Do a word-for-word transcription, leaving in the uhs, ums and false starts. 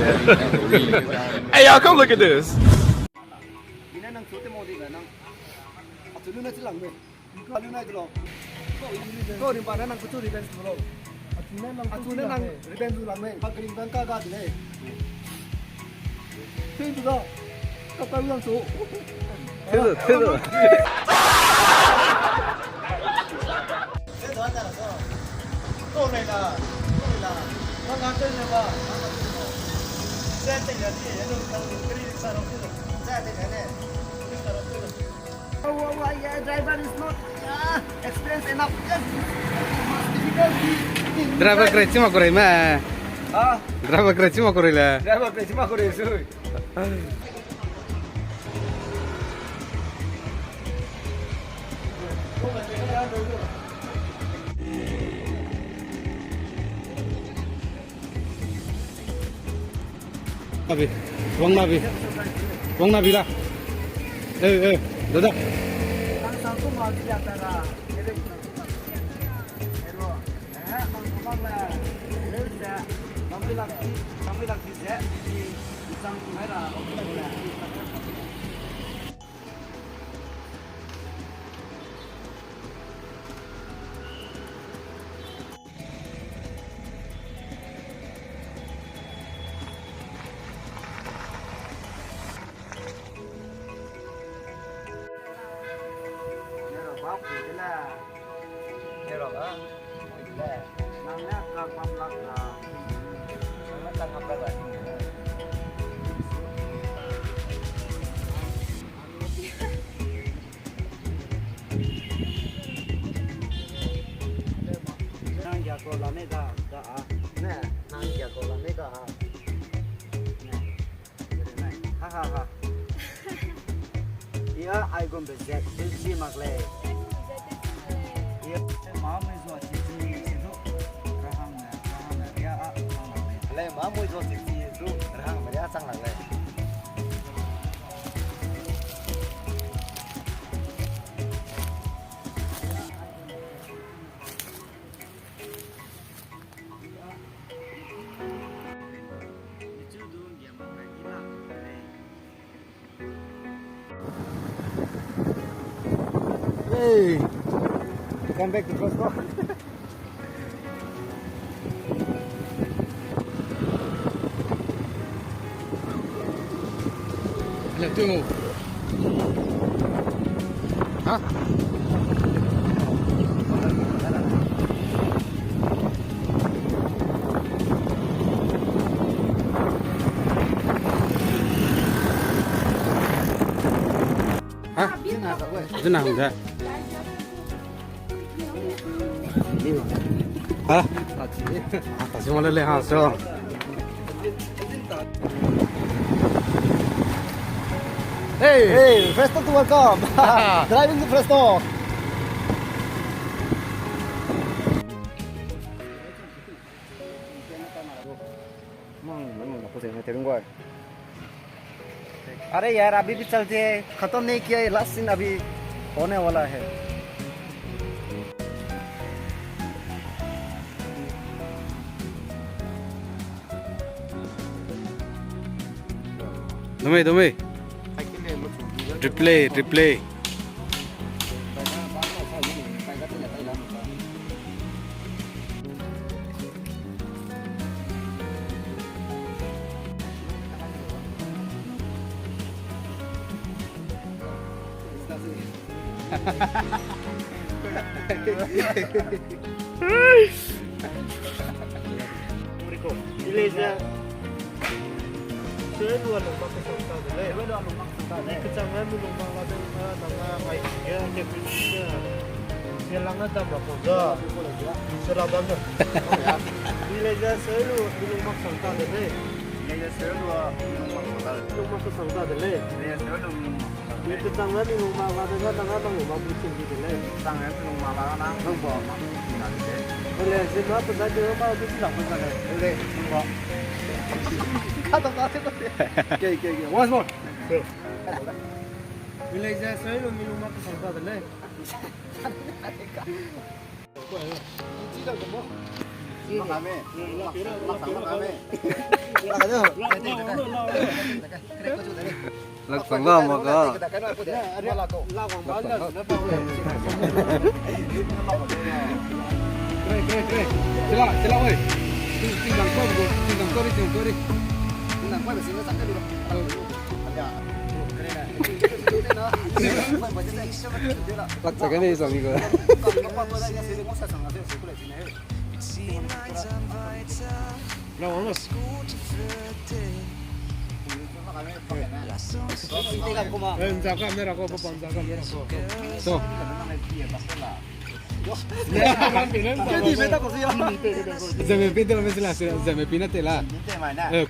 Hey, y'all, come look at this. Ine nang chu te mo di ga nang. Achu lu na chi lang me. Ka lu na di lo. Ko rimba na nang chu revenge lu lo. Achu ne nang revenge lu lang me. Ka green bang ka ga di le. Ting tu da. Ka pa lu lang chu. Ting tu, ting tu. Oh, oh, oh, yeah, driver is not, yeah, experienced enough. Yes. Difficulty. Driver kere chima kore me. Ha? Driver kere chima kore le. Driver kere chima kore sui. Abi, wang na bi. Wang na bi la. Eh, eh, dada. Nang ya ko la ne da, da a. Ne, nang ya ko la ne da a. Ne. Ha, ha, ha. Ia, ai gum be zet, zet chi mak lei. Ia, ma mui zua chi chi chi zu. Rahang ne, rahang ne, ia a, rahang ne. Lei, ma mui zua chi chi zu, rahang ne, ia chang lak lei. Hey, come back to Fresno. Hello, tu. Ha? Ha? Zena hang da. Ha? Ah, ta si mo le le ha, so. Hey! Hey, Fresno to welcome! Driving to Fresno! अरे यार, अभी भी चलते हैं, खत्म नहीं किया है, लास्ट सीन अभी होने वाला है। Dumei, dumei. Replay, replay. Village ze, se lu a lung mak kesang ta de lei. Kechang a mi lung mak la de, a, nang a, ai, ge, ge, ge, ge lang a dam ra ko da. Se la dam da. Village ze, se lu mi lung mak sang ta de lei. Village ze, se lu a mi lung mak sang ta de lei. Village ze, se lu mi lung mak sang ta de lei. Ni kechang a mi lung mak la de, nang a nang lu mak bu chin di de lei. Kechang a mi lung mak la, nang lu mak bu chin di de lei. Village ze, ma pe da de, ma bu chin la pe da de lei. Lei, lu mak. Ka da ka se ko se. Okay, okay, okay. Once more. Village ze, se lu mi lung mak kesang ta de lei. Lak sang ga ma ga. Lak sang ga ne sang ni ga. Zeme pi te la, zeme pi na te la. Eh.